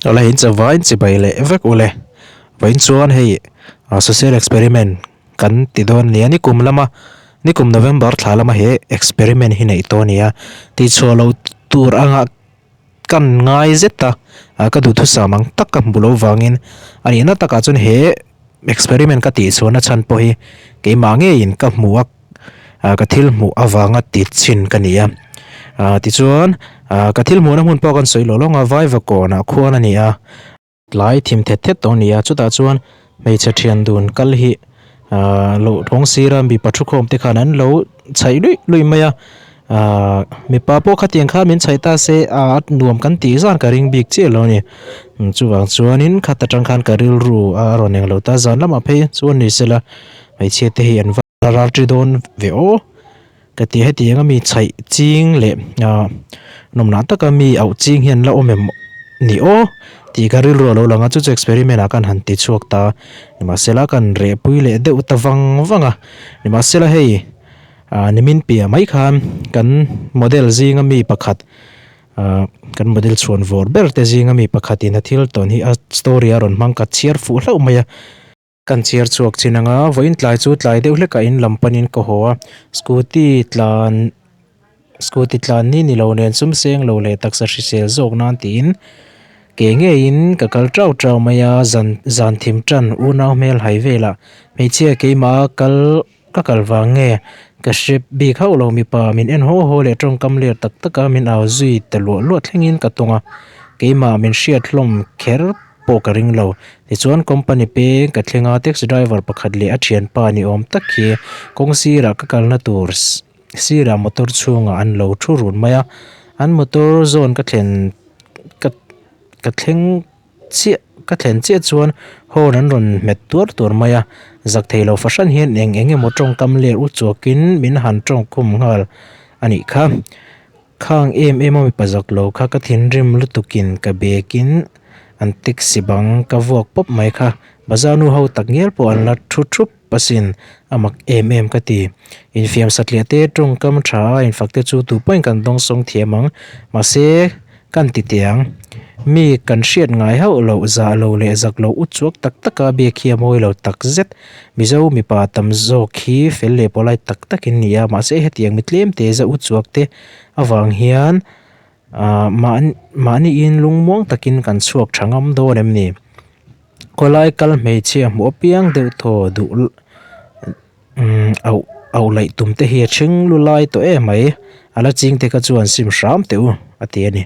Awle in chavain chibai leh vek ule. Vawiin chuan hei social experiment kan ti dawn nia nikum lama nikum November thla lama he experiment hi neih tawh a ni a tihchhuah loh tur anga kan ngai zet a ka duhthusam ang tak ka hmu loh vangin a nihna takah chuan he experiment ka tihchhuahna chhan pawh hi keimah ngeiin ka hmu a ka thil hmuh avanga ti chhin ka ni a tichuan ka thil hmuhna hmun pawh kan sawi lawh lawng a Vaivakawnah khuan a ni a. Tlai thim thet thet tawh a ni a, chutah chuan hmeichhe thian dun kal hi ahh loh rawng sira mipa thukhawm te khan an lo chhaih luih luih mai a ahh mipa pawh khatiang khan min chhaih ta se ahh a nuam kan tih zan ka ring bik chiah lo a ni chuvang chuanin khat atang khan ka rilru a rawn eng lo ta zan lamah phei chuan ni sela hmeichhia te hi an va A ral ṭi dawn ve aw ka ti hetiang a mi chhaih ching leh ah nawmnah taka mi auh ching hian la awm em ni aw tih ka rilru a lo lang a chu chu experiment ah khan han ti chhuak ta nimahsela kan reh pui leh deuh ta vang vang a nimahsela hei ah nimin piah mai khan kan model zinga mi pakhat ah kan model chhuan vawr ber te zinga mi pakhatin a thil tawn hi a story a rawn hmang ka chhiar fuh hlauh mai a. Kan chhiar chhuak chin ang a, vawiin tlai chu tlai deuh hlekah in lam panin ka haw a, scooty tlan scooty tlan ni ni lo nen sum seng lo leh taksa hrisel zawk nan tiin ke ngeiin ka kal tau tau mai a, zan zan thim tan unau hmel hai velah hmeichhia keimah kal ka kal vang nge ka hre bik hauh lo mipa min en haw haw leh tawngkam ler tak tak a min au zui ta luah luah thlengin ka tawng a, keimah min hriat hlawm kher. pawh ka ring lo. Tichuan company peng ka thleng a, taxi driver pakhat leh a thianpa ni awm tak hi kawng sirah ka kalna tur sirah motor chhungah an lo thu run mai a, an motor zawn ka thlen ka ka thleng chiah ka thlen chiah chuan horn an rawn hmet tuar tuar mai a, zak thei lo fahran hian eng eng emaw tawngkam ler u chuakin min han tawngkhum nghal a nih kha. Khang em em a mipa zak lo kha ka thinrim lutukin ka bekin an taxi bang ka vuak pawp mai kha. Bazar nu ho tak ngial pawh an la thu thup asin a mak em em ka ti. Infiam satliah te tawngkam tha a infak te chu tu pawhin kan dawngsawng thiam ang mahse kan ti teh ang. Mi kan hriat ngai hauh loh zah lo leh zak lo u chuak tak tak a biak hi a mawi lo tak zet. Mizo mipa tam zawk hi fel leh polite tak tak in ni a, mahse hetiang mi tlem te za u chuak te avang hian ah mahni in lungmuang takin kan chhuak tha ngam dawn em ni? Khawlai kal hmeichhia hmuh apiang deuh thaw duh umm auh auh laih tum te hi a ṭhing lu lai tawh em mai, a la ching te kha chuan sim hram teh u a ti a ni.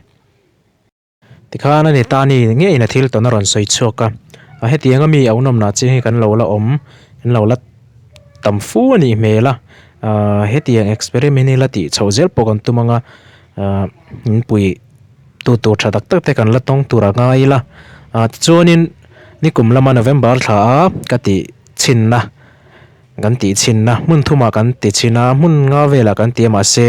Tikhan a ni ta ni ngeiin a thil tawn a rawn sawi chhuak a, a hetiang ami a unawmna chiang hi kan lo la awm kan lo la tam fu a nih hmel a, ahh hetiang experiment hi la tih chhoh zel pawh kan tum ang a, ahh in pui tu tur tha tak tak te kan la tawng tur a ngai ila, ah tichuanin nikum lama November thla a ka tih chhinna. Kan tih chhinna hmun thumah kan ti chhin a, hmun nga velah kan ti a mahse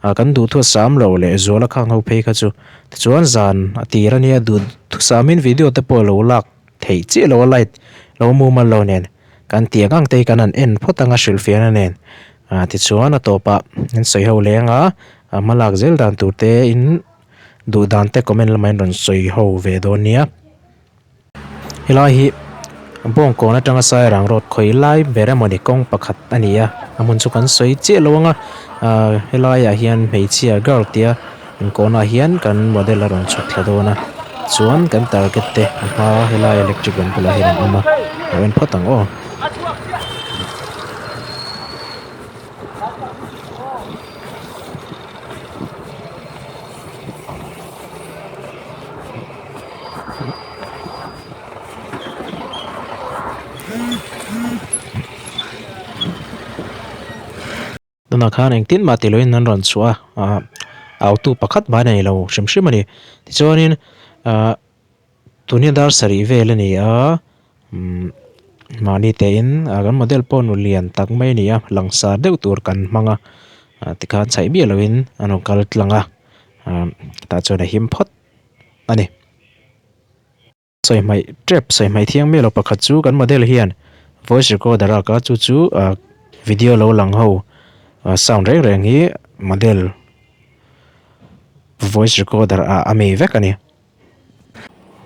ah kan duhthusam lo leh zuala khang ho phei kha chu tichuan zan a tir a nia duhthusamin video te pawh lo lak theih chiah lo a light lo mumal lo nen kan ti ang ang te hi kan han en phawt anga hrilhfiahna nen ah tichuan a tawpah an sawi ho leng a a hma lak zel dan tur te in duh dan te comment lamah in rawn sawi ho ve dawn nia. Helai hi Bawngkawn atanga Sairang road khawi lai ber emawni kawng pakhat a ni a a hmun chu kan sawi chiah lo ang a ahh helaiah hian hmeichhia girl tia inkawnah hian kan model a rawn chhuk thla dawn a chuan kan target te a hma helai electric ban bulah hian an awm a lo en phawt ang aw. Tunah khan engtin mah tih loin an rawn chhuah a ah autu pakhat mah a nei lo hrim hrim a ni tichuanin ah tun hi dar sarih vel a ni a umm mahni tein ah kan model pawh nu lian tak mai a ni a langsar deuh tur kan hmang a ah tikhan chhaih miah loin an rawn kal tlang a ah tah chuan a him phawt a ni. Sawi hmaih tep sawi hmaih thiang miah lo pakhat chu kan model hian voice recorder a ka chu chu ah video lo lang ho ah sound reng reng hi model voice recorder ah a mi vek a ni.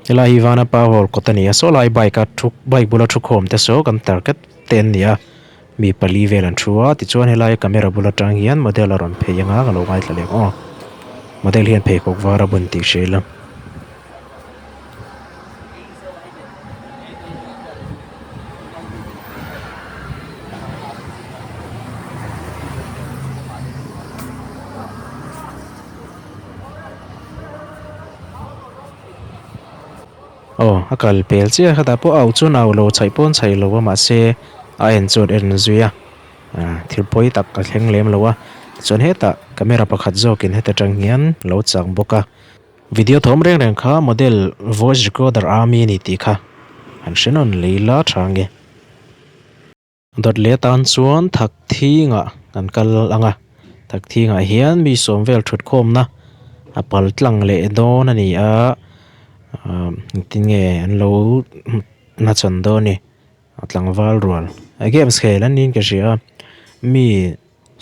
Helai hi Vanapa hall kawt a ni a, saw lai bike a thu bike bula thu khawm te saw kan target te an ni a, mi pali vel an thu a, tichuan helai camera bul atang hian model a rawn phei anga ka lo ngaithla leh ang aw, model hian pheikhawk var a bun tih hria ila. Aw a kal pel chiah khatah pawh au chuan au lo chhaih pawn chhaih lo a mahse a en chuan en zui a ah thil pawi tak a thleng lem lo a tichuan hetah camera pakhat zawkin heta tang hian lo chang bawk a video thawm reng reng kha model voice recorder army a ni tih kha an hre nawn lei la tha nge. Dawt leh atan chuan thak thingah kan kal ang a, thak thingah hian mi sawm vel thut khawmna a pal tlang leh dawn a ni a, ahh engtin nge an lo hmachhawn dawn ni tlangval rual games khel an niin ka hria a mi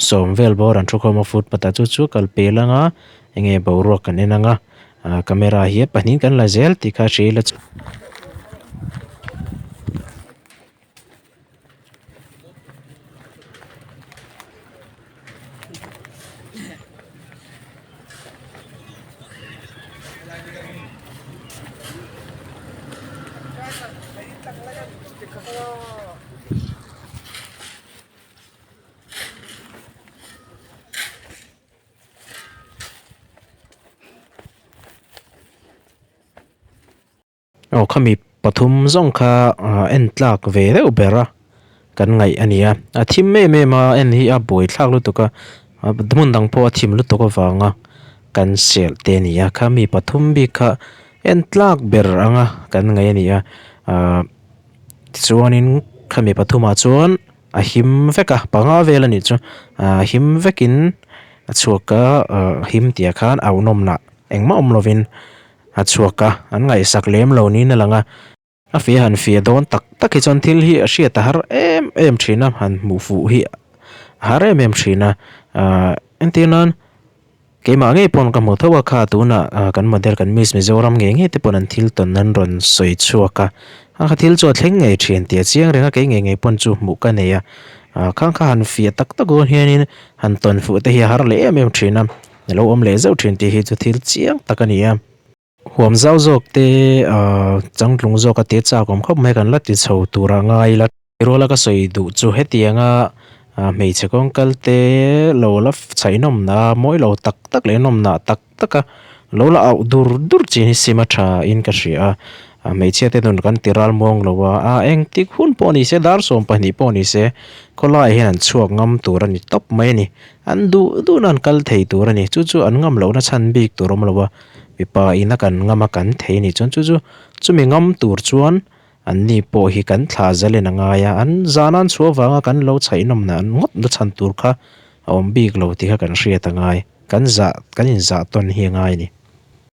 sawm vel bawr an thu khawm a footpath ah chu chu kal pel ang a enge boruak kan en ang a ah camera hi pahnih kan la zel tih kha hria ila chu. Aw khami pathum zawng kha ah en tlak ve deuh ber a kan ngaih a ni a a thim em em a en hi a buai thlak lutuk a hmun dang pawh a thim lutuk avanga kan sel te a ni a khami pathum bik kha en tlak ber anga kan ngaih a ni a ah tichuanin khami pathumah chuan a him vek a panga vel a nih chu ah him vekin a chhuak a ah him tih ah khan auh nawmnah engmah awm lovin. A chhuak a, an ngaihsak lem lo niin a lang a. A fia han fia dawn tak tak hi chuan thil hi a hriat a har em em thin a, han hmuh fuh hi a har em em thin a. Ahh entir nan keimah ngei pawn ka hmu tho a kha tunah kan model kan Miss Mizoram ngei ngei te pawn an thil tawn an rawn sawi chhuak a, a kha thil chu a thleng ngei thin tih a chiang reng a, kei ngei ngei pawn chu hmuh ka nei a. Ahh khang kha han fiah tak tak dawn hianin han tawn fuh te hi a har leh em em thin a. A lo awm leh zeuh thin tih hi chu thil chiang tak a ni a. Huam zau zawk te ahh changtlung zawk a te chak awm khawp mai kan la ti chho tur a ngai ila. Ruala ka sawi duh chu hetianga hmeichhe kawng kal te lo la chhaih nawmna mawi lo tak tak leh nawmna tak tak a lo la auh dur dur chin hi sim a tha in ka hria a. Hmeichhia te nun kan ti ral muang lo a, a engtik hun pawh ni se dar 12 pawh ni se khawlai hian an chhuak ngam tur a ni tawp mai a ni. An duh duhna an kal thei tur a ni. Chu chu an ngam lohna chhan bik tur awm lo a, mipa ina kan ngam a kan thei a nih chuan chu chu chumi ngam tur chuan an ni pawh hi kan thlah zalen a ngai a, an zan an chhuah avanga kan lo chhaih nawmna an ngawt na chhan tur kha a awm bik lo tih kha kan hriat a ngai. Kan zah kan inzah tawn hi a ngai a ni.